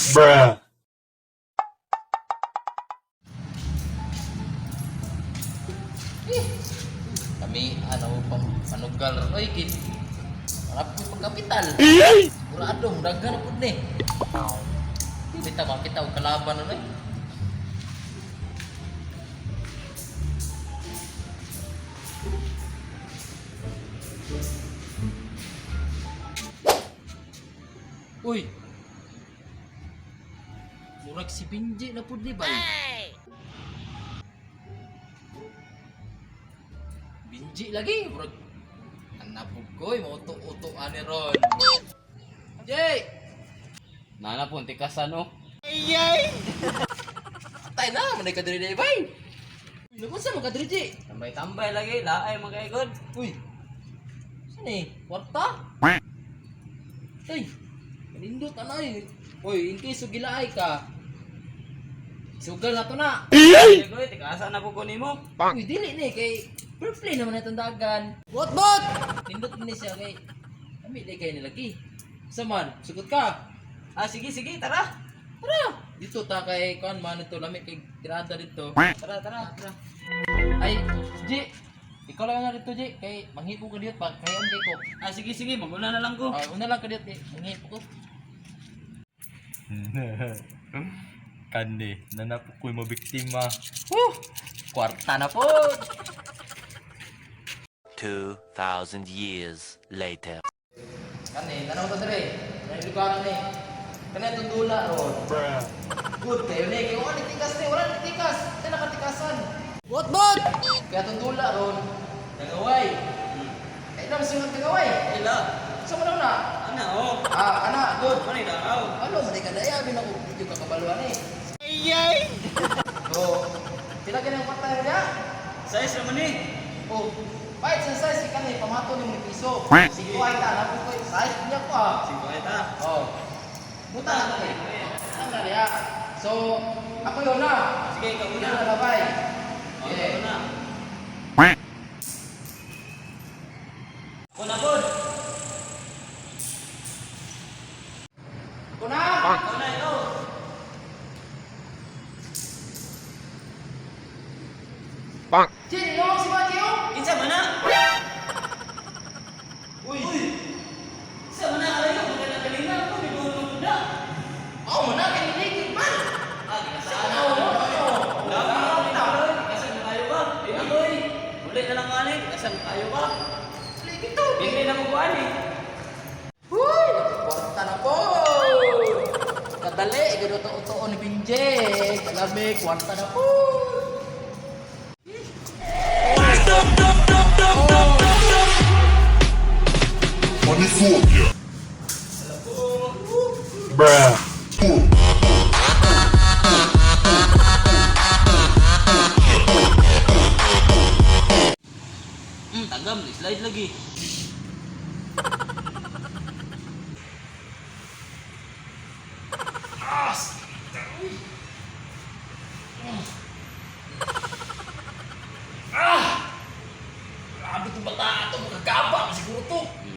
Bruh. Kami ano pang panugal oy kit. Wala po pagkapital. Sigurado daghan na pud ni. Dili ta makita og kalaban nun oy. Uy. Murag si Benji na pud ni bay. Benji lagi murag anapog ko mo uto ani ron. Jay! Nana po, tikasan oh. Atay na, manay ka diri diri bay. Uy, nakunsa man ka diri Jay? Tambay-tambay lagi, laay mga kaigod. Uy. Saan eh? Kwarta? Uy, kanindot anay. Uy, in case gilaay ka. Sugal na to na. Ay, tikasan na po ko nimo. Uy, dili ni kay fair play naman itong dagan. Bot bot. Nindot ni siya kay ami di kay nilagi. Sa man, sugot ka. Ah, sige, sige, tara. Tara. Dito ta kay kuan man ito lami kay tirada dito. Tara, tara, tara. Ay, G. Ikaw lang na dito, G. Kay manghipo ka dito pa kay kay ko. Ah, sige, sige, maguna na lang ko. Ah, una lang ka dito, eh. Manghipo ko. Kani, nanapo ko'y mabiktima. Woo! Kwarta na po. 2,000 years later. Kani, tanaw ta dire. May lugar ni. Kani itong dula ron. Bruh. Good kayo ni. Kay wala ni tikas ni, wala ni tikas. Di nakatikasan. Bot bot. Kaya itong dula ron. Nagaway. Ay, dam sunod kagaway. Ay, la. Sa mo na? Ana, oh. Ah, ana, good. Ano na, oh. Ano, mali ka daya, bin ako video kakabaluan eh. Ayay! So, pila ka ng kwarta niya? Size naman eh. Oh, kahit sa size, ikaw na pamato ni mong piso. Sige, ay ta, napo ko, size niya ko ah. Sige, ay ta. Oh. Buta na ko eh. Ano na niya? So, ako yun na. Sige, ikaw Una una. na babay. Oh, Yeah. ikaw na. Ako na, pod. Ako na! Ikaw na, ikaw. Chin, ino si Matthew? Kinsa man na? Uy! Kinsa man na, aray ko, maganda kalina ako, may buong magunda. Oh, mo na, kiniligid man! Ah, tikasan na. Oo, oo. Lagi, tikasan na kayo ba? Eh, ako eh. Uli na lang ani, tikasan na kayo ba? Ligid to. Hindi na mo kuan eh. Uy! Kwarta na po! Kadali, ikaw ni Binje. Kalami, kwarta na po! Bruh. Tagam, slide lagi.